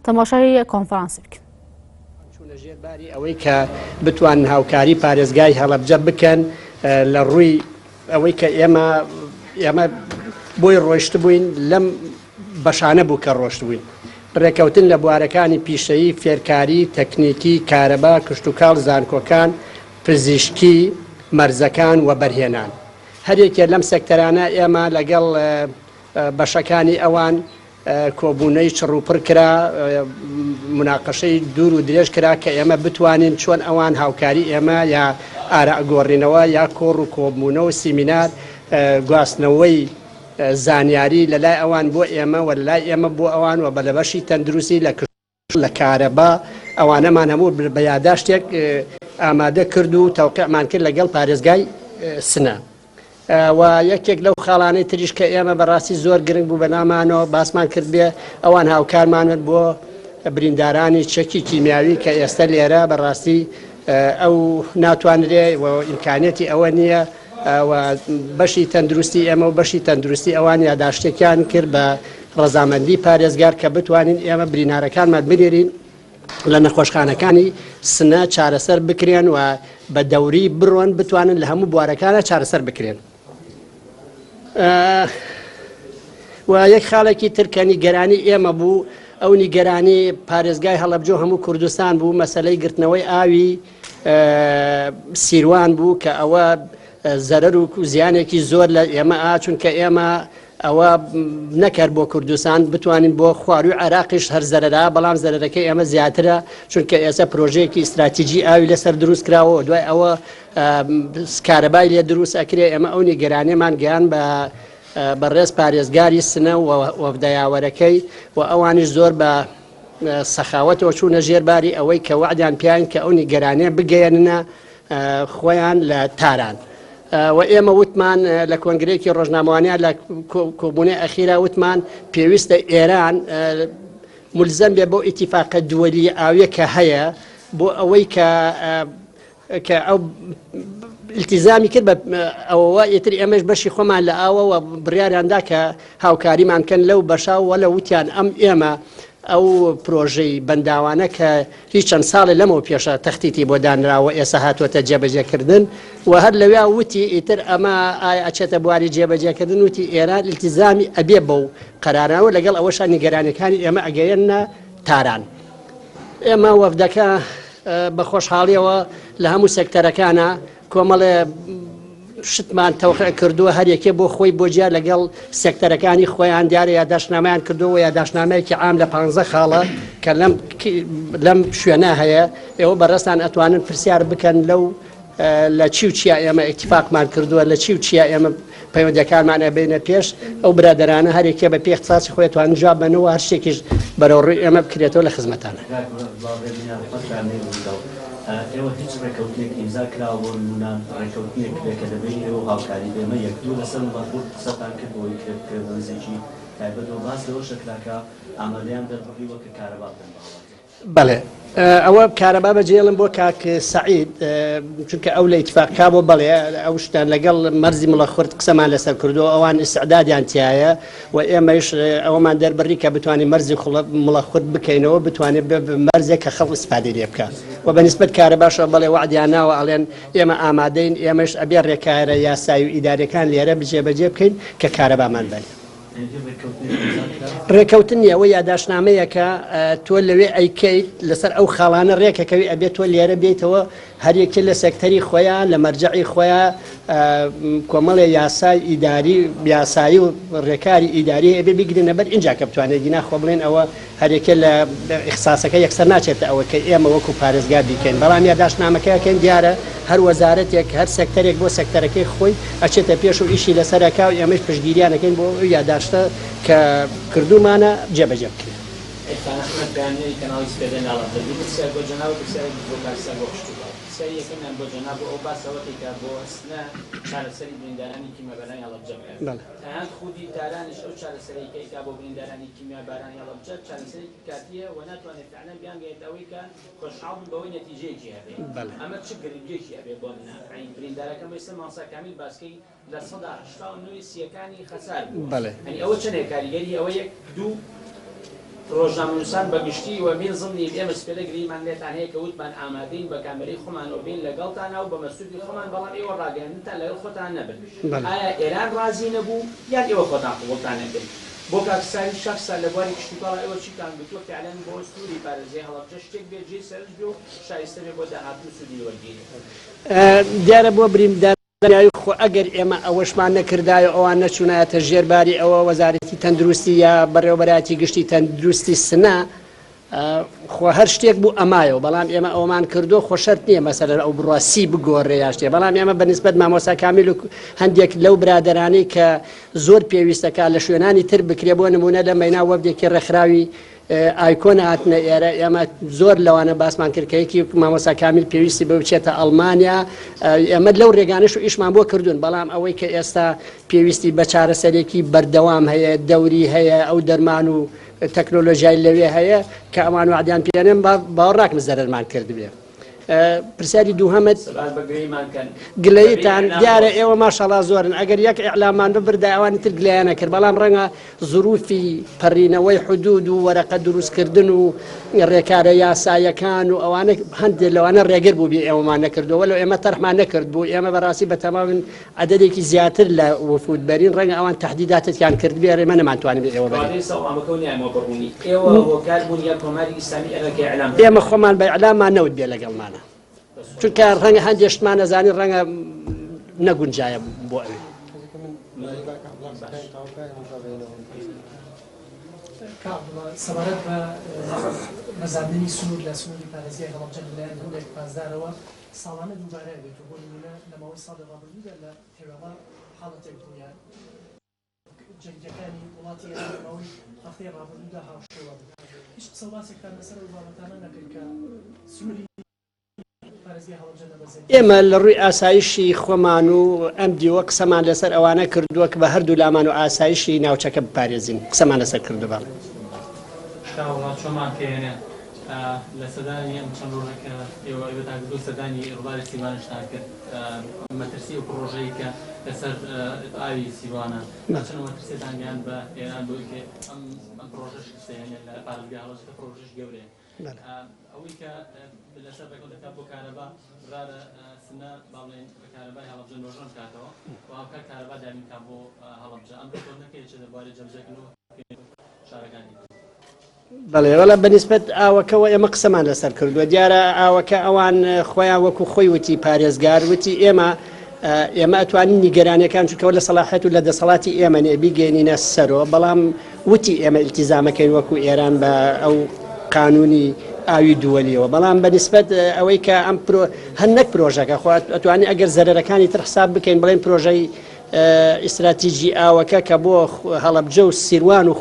تەماشای کۆنفرانسی بکەن. چوونە ژێر باری ئەوەی کە بتوانن هاوکاری پارێزگای هەڵەبجە بکەن لە ڕووی ئەوەی کە ئێمە ئێمە بۆی ڕۆیشتبووین لەم بەشانە بوو کە ڕۆشتبووین ڕێکەوتن لە بوارەکانی پیشەیی، فێرکاری، تەکنیکی، کارەبا، کشتوکاڵ، زانکۆکان، پزیشکی، مەرزەکان، وەبەرهێنان. هەر یەکێ لەم سێکتەرانە ئێمە لەگەڵ بەشەکانی ئەوان کۆبوونەی چڕوپڕ کرا، موناقەشەی دوور و درێژ کرا کە ئێمە بتوانین چۆن ئەوان هاوکاری ئێمە یا ئاراء گۆڕینەوە یا کۆڕ و کۆبوونە و سیمینار گواستنەوەی زانیاری لە لای ئەوان بۆ ئێمە و لە لای ئێمە بۆ ئەوان و بە لە بەشی تەندروستی لە لە کارەبا ئەوانەمان هەموو بە یاداشتێک ئامادە کرد و تەوقیعمان کرد لەگەڵ پارێزگای سنە. و یەکێک لەو خاڵانەی تریش کە ئێمە بەڕاستی زۆر گرنگ بوو بەلامانەوە باسمان کرد بێ ئەوان هاوکارمانن بۆ بریندارانی چەکی کیمیاوی کە ئێستا لێرە بەڕاستی ئەو ناتوانرێ و ئیمکانیەتی ئەوە نییە و بەشی تەندروستی ئێمە و بەشی تەندروستی ئەوان یاداشتێکیان کرد بە ڕەزامەندی پارێزگار کە بتوانین ئێمە برینارەکانمان بنێرین لە نەخۆشخانەکانی سنە چارەسەر بکرێن و بە دەوری بڕۆن بتوانن لە هەموو بوارەکانە چارەسەر بکرێن. و یەک خاڵێکی تر کە نیگەرانی ئێمە بوو ئەو نیگەرانی پارێزگای هەڵەبجە و هەموو کوردستان بوو مەسلەی گرتنەوەی ئاوی سیروان بوو کە ئەوە زەرەر و زیانێکی زۆر لە ئێمە ئا چونکە ئێمە ئەوە نەک هەر بۆ کوردستان بتوانین بۆ خواروی عێراقیش هەر زەرەرە بەڵام زەرەرەکەی ئێمە زیاترە چونکە ئێستا پرۆژەیەکی ئیستراتیجی ئاوی لەسەر دروست کراوە دوای ئەوە کارەبای لێ دروست ئەکرێ ئێمە ئەو نیگەرانیمان گەیان بە بەڕێز پارێزگاری سنە و وەفدە یاوەرەکەی و ئەوانیش زۆر بە سەخاوەتەوە چوونە ژێر باری ئەوەی کە وەعدیان پیاین کە ئەو نیگەرانیە بگەیەننە خۆیان لە تاران. و ئێمە وتمان لە کۆنگرەیەکی ڕۆژنامەوانیا لە کۆبوونەی ئەخیرا وتمان پێویستە ئێران ملزەم بێ بۆ ئیتیفاقە دووەلی ئاویە کە هەیە بۆ ئەوەی کە کە ئەو التزامی کرد بە ئەوەوە ئیتر ئێمەش بەشی خۆمان لە ئاوەوە بڕیاریاندا کە هاوکاریمان کەن لەو بەشا وە لە وتیان ئەم ئێمە ئەو پرۆژەی بەنداوانە کە هیچ چەند ساڵێ لەمەو پێشە تەختیتی بۆ دانراوە ئێستا هاتووەتە جێبەجێکردن و هەر لەویا وتی ئیتر ئەمە ئایا ئەچێتە بواری جێبەجێکردن وتی ئێران التزامی ئەبێ بەو قەرارانەوە لەگەڵ ئەوەشا نیگەرانیەکانی ئێمە ئەگەیەننە تاران. ئێمە وەفدەکە بە خۆشحاڵیەوە لە هەموو سێکتەرەکانە کۆمەڵێ شتمان تەوقع کردووە هەر یەکێ بۆ خۆی بۆ جیا لەگەڵ سێکتەرەکانی خۆیان دیارە یاداشتنامەیان کردووە و یاداشتنامەیەکی عام لە پانزە خاڵە کە لەم لەم شوێنە هەیە ئێوە بەڕێزتان ئەتوانن پرسیار بکەن لەو لە چی و چیا ئێمە ئیتفاقمان کردووە لە چی و چیا ئێمە پەیوەندەکانمان ئەبینە پێش ئەو برادەرانە هەرێکێ بە پێ اختصاصی خۆی توانن جواب بەنەوە هەر شتێکیش بەرەو ڕووی ئێمە بکرێتەوە لە خزمەتانە. ئێوە هیچ ڕێکەوتنێک ئیمزا کراوە بۆ نموونە ڕێکەوتنێک کرێ کە لە بەینی ئێوە و هاوکاری ئێمە یەک دوو لەسەر مەڵخورد قسەتان کرد بۆ ئەوەی کرێ بکرێ بە مەرزێکی تایبەت و باس لەوەش دەکرا کە ئامادەیان دەربڕیوە کە کارەبا بدەن بە هاوڵاتیان. بەڵێ ئەوە کارەبا بەجێڵم بۆ کاک سەعید چونکە ئەو لە ئیتفاق کابۆ بەڵێ ئەو شتان لەگەڵ مەرزی مڵەخورد قسەمان لەسەر کردو ئەوان ئیسعدادیان تایە و ئێمەش ئەوەمان دەربڕی کە بتوانین مەرزی مڵەخورد بکەینەوە بتوانێت مەرزێک کە خەڵک ئیسفادەی لێ بکە و بە نسبەت کارەباشەوە بەڵێ وەعدیان ناوە ئەڵێن ئێمە ئامادەین ئێمەش ئەبێ ڕێکارە یاسایی و ئیداریەکان لێرە بجێبەجێ بکەین کە کارەبامان بەن. ڕێکەوتن نیە ئەوە یاداشتنامەیەکە تۆ لەوێ ئەیکەیت لەسەر ئەو خاڵانە ڕێکەکەوی ئەبێت تۆ لێرە بێیتەوە هەریەکێ لە سێکتەری خۆیان لە مەرجەعی خۆیان کۆمەڵێ یاسای ئیداری یاسایی و ڕێکاری ئیداری ئەبێ بیگرنە بەر ئینجا کە بتوانێت گینا خۆ بڵێن ئەوە هەریەکێ لە ئیخساسەکە یەکسەر ناچێتە ئەوە کە ئێمە وەکو پارێزگا بیکەین بەڵام یاداشتنامەکە ئەکەین دیارە هەر وەزارەتێک هەر سێکتەرێک بۆ سێکتەرەکەی خۆی ئەچێتە پێش و ئیشی لەسەر ئەکا و ئێمەش پشتگیریان ئەکەین بۆ ئەو یاداشتە کە کردوومانە جێبەجێ بکرێت. عیرفان ئەحمەد، پەیامنێری کەناڵی سپێدە ناڵەبجە، دوو پرسیار بۆ جەناب و پرسیارێکیش بۆ کاک سەربۆ کشتوکاڵ. پرسیاری یەکەمیان بۆ جەناب و ئەو باسەوە کەی کە بۆ سنە چارەسەری بریندارانی کیمیابارانی هەڵەبجە بکات. تەنانەت خودی تارانیش ئەو چارەسەرەی کە ئەیکا بۆ بریندارانی کیمیابارانی هەڵەبجە چارەسەرێکی کاتییە و ناتوانێت فعلەن بیانگەیەنێتە ئەوەی کە خۆشحاڵ بن بەوەی نەتیجەیەکی هەبێ. ئەمە چ گرنگیەکی ئەبێ بۆ منە یانی بریندارەکەم ئێستا مامۆستا کامیل باسکەی 89% سییەکانی خەسار بووە یانی ئەوە چەنێ کاریگەری ئەوە یەک دوو. ڕۆژنامەنووسان بە گشتی و من ضمنی ئێمە سپێدە گلەییمان لێتان هەیە کە وتمان ئامادەین بە کامێرەی خۆمانەوە بێین لەگەڵتانا و بە مەسروفی خۆمان بەڵام ئێوە ڕاگەیاندنتان لەگەڵ خۆتان نەبرد ئایا ئێران ڕازی نەبوو یان ئێوە خۆتان قبوڵتان نەکرد؟ بۆ کاک ساریش کاک سار لە بواری کشتوکاڵا ئێوە چیتان گوتووە فعلەن بۆ سنووری پارێزگای هەڵەبجە شتێک بێ جێی سەرنج بێ و شایستە بێ بۆ داهاتوو سوودی لێ وەرگیرێ؟ دیارە بۆ بریندار دڵنیایی خۆ ئەگەر ئێمە ئەوەشمان نەکردایە و ئەوان نەچوونایەتە ژێر باری ئەوە وەزارەتی تەندروستی یا بەڕێوەبەرایەتی گشتی تەندروستی سنە خۆ هەر شتێک بوو ئەمایەوە بەڵام ئێمە ئەومان کردو خۆ شەرت نییە مەسەلەن ئەو بڕوا سی بگۆڕێ یا شتێ بەڵام ئێمە بە نسبەت مامۆستا کامیل و هەندێک لەو برادەرانەی کە زۆر پێویستەکە لە شوێنانی تر بکرێ بۆ نمونە لە مەینا وەفدێکی ڕێکخراوی ئایکۆن هاتنە ئێرە ئێمە زۆر لەوانە باسمان کرد کە یەکی مامۆستا کامیل پێویستی بە بچێتە ئەڵمانیا ئێمە لەو ڕێگانش و ئیشمان بۆ کردوون بەڵام ئەوەی کە ئێستا پێویستی بە چارەسەرێکی بەردەوام هەیە دەوری هەیە ئەو دەرمان و تەکنۆلۆژیای لەوێ هەیە کە ئەوان وعدیان پێنێن باوەڕناکەم زەرەرمان کردبێ. پرسیاری دووهەمت گلەییتان دیارە ئێوە ماشەڵا زۆرن ئەگەر یەک ئیعلامان ببردای ئەوانی تر گلەیان نەکرد بەڵام ڕەنگە زروفی پەڕینەوەی حدود و وەرەقە دروستکردن و ڕێکارە یاسایەکان و ئەوانە هەندێک لەوانە ڕێگر بوو بێ ئێوەمان نەکردەوە لەو ئێمە تەرحمان نەکرد بوو ئێمە بەڕاستی بەتەماون عەدەدێکی زیاتر لە وفود بەرین ڕەنگە ئەوان تەهدیداتتیان کردبێ ئێمە نەمانتوانی بێ ئێوە بەرین. ئێمە خۆمان بە ئیعلامان نەوت بێ لەگەڵمانە چونکە ڕەنگە هەندێ شتمان ئەزانی ڕەنگە نەگونجایە بۆ ئەوێ. سەبارەت بە بەزاندنی سنوور لە سنووری پارێزگای هەڵەبجە لەلایەن هەندێک پاسدارەوە ساڵانە دووبارە ئەبێتەوە، بۆ نموونە لە ماوەی ساڵی ڕابردوودا لە تێوێڵە حاڵەتێک بوو یان جەنگییەکانی وڵاتی ئێران لە ماوەی هەفتەی ڕابردوودا هاوشێوە بوو. هیچ قسە و باسێکتان لەسەر ئەو بابەتانە نەکرد کە سنووری پارێزگای هەڵەبجە نەبەزێنرێت؟ ئێمە لە ڕووی ئاسایشی خۆمان و ئەم دیوە قسەمان لەسەر ئەوانە کردووە کە بە هەردوو لامان و ئاسایشی ناوچەکە بپارێزین قسەمان لەسەر کردووە بەڵێ. شاوڵا چۆمان پێێنێ. لە سەردانی ئەم چەند ڕۆژە کە ئێوە ئێوەتان کردو سەردانی ڕووباری سیروانیشتان کرد مەترسی ئەو پڕۆژەی کە لەسەر ئاوی سیروانە چەند مەترسیتان گەیاند بە ئێران بۆ کە ئەم ئەم پڕۆژە شکستێنێ لە پارێزگای هەڵەبجە کە پڕۆژەش گەورەیە ئەوەی کە لەسەر ڕێکەوتەکە بۆ کارەبا بڕارە سنە با بڵێین بە کارەبای هەڵەبجە نۆژەن بکاتەوە و هاوکات کارەبا دابین بکات بۆ هەڵەبجە ئەم ڕێکەوتنە کەی دەچێتە بواری جێبەجێکردن و شارەکانی تر؟ بەڵێ وەڵا بە نیسبەت ئاوەکەوە ئێمە قسەمان لەسەر کردووە دیارە ئاوەکە ئەوان خۆیان وەکو خۆی وتی پارێزگار وتی ئێمە ئێمە ئەتوانین نیگەرانەکان چونکەوە لە سەلاحەت و لە دەسەڵاتی ئێمە نێ بیگەێنینە سەرۆ بەڵام وتی ئێمە التیزامەکەین وەکو ئێران بە ئەو قانونی ئاوی دووەلیەوە بەڵام بە نسبەت ئەوەی کە ئەم پرۆ هەر نەک پرۆژەکە خۆ ئەتوانی ئەگەر زەرەرەکانی تر حساب بکەین بڵێن پرۆژەی ئیستراتیجی ئاوەکە کە بۆ هەڵەبجە و سیروان و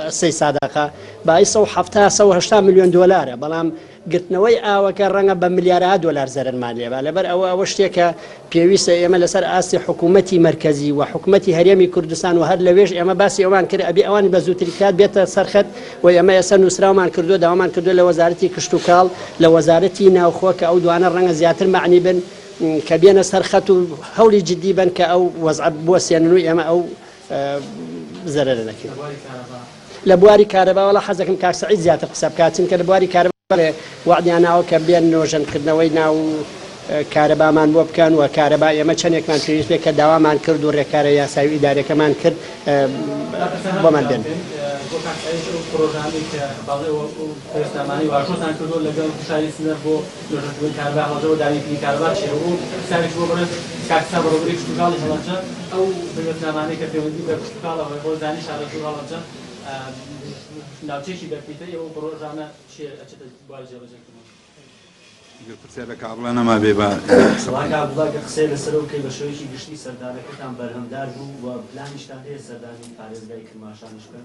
سەیسادەقە بایی 170 180 ملیۆن دۆلارە بەڵام گرتنەوەی ئاوەکە ڕەنگە بە ملیارەها دۆلار زەرەرمان لێبا لەبەر ئەوە ئەوە شتێکە پێویستە ئێمە لەسەر ئاستی حکوومەتی مەرکەزی و حکوومەتی هەرێمی کوردستان و هەر لەوێش ئێمە باسی ئەوان کرد ئەبێ ئەوان بە زووترین کات بێتە سەرخەت و ئێمە ئێستا نووسراومان کردو داوامان کردو لە وەزارەتی کشتوکاڵ لە وەزارەتی ناوخۆ کە ئەو دوانە ڕەنگە زیاتر مەعنی بن کە بێنە سەر خەت و هەوڵی جدی بەن کە ئەو وەزعە بوەستێنن و ئێمە ئەو زەرەرە نەکەین. لە بواری کارەبا وەڵا حەزەکەم کاک سەعید زیاتر قسە بکات چونکە لە بواری کارەبا وەعدیان ناوە کە بێن نۆژەنکردنەوەی ناو کارەبامان بۆ بکەن و کارەبا ئێمە چەندێکمان پێویست بێت کە داوامان کرد و ڕێکارە یاسایی و ئیداریەکەمان کرد بۆمان بێن. بۆ کاک سەعیدیش ئەو پڕۆژانەی کە باڵێ ئەو پەیوەستنامانەی واژۆتان کردووە لەگەڵ شاری سنە بۆ نۆژەنکردنەوەی کارەبای هەڵەبجە بۆ دابینکردنی کارەبا چییە و پرسیارێکیش بۆ بەڕێز کاک سا بەڕێوەبەری کشتوکاڵی هەڵەبجە ئەو پەیوەستنامانەی کە پەیوەندی بە کشتوکاڵەوە هەیە بۆ زانی شارەزوور هەڵەبجە ناوچەیەکی بەپیتە ئەو پڕۆژانە چییە ئەچێتە بواری جێبەجێکردن؟ ئەگەر پرسیار لە کاک عەبدوڵا نەمابێ با قسە کاک بکەین. عەبدوڵا گەر قسەی لەسەرەوە بکەی بە شێوەیەکی گشتی سەردانەکەتان بەرهەمدار بوو و پلانیشتان هەیە سەردانی پارێزگای کرماشانیش بکەن؟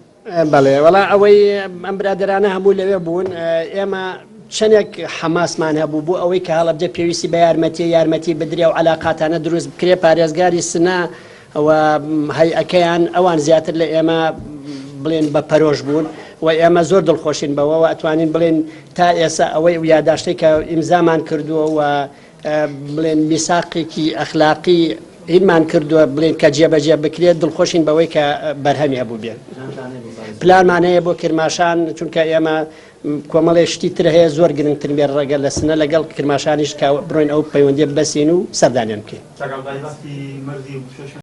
بەڵێ وەڵا ئەوەی ئەم برادەرانە هەموو لەوێ بوون ئێمە چەندێک حەماسمان هەبوو بۆ ئەوەی کە هەڵەبجە پێویستی بە یارمەتی یارمەتی بدرێ و علاقاتانە دروست بکرێ پارێزگاری سنە و هەیئەکەیان ئەوان زیاتر لە ئێمە بڵێن بە پەرۆش بوون و ئێمە زۆر دڵخۆشین بەوەوە ئەتوانین بڵێن تا ئێستا ئەوەی و یاداشتەی کە ئیمزامان کردووە و بڵێن میساقێکی ئەخلاقی. هینمان کردووە بڵێن کە جێبەجێ بکرێت دڵخۆشین بەوەی کە بەرهەمی هەبوو بێت. پلانمان هەیە بۆ کرماشان چونکە ئێمە کۆمەڵێ شتی تر هەیە زۆر گرنگتر بێ ڕێگە لە سنە لەگەڵ کرماشانیش کە بڕۆین ئەو پەیوەندیە ببەسین و سەردانیان بکەین.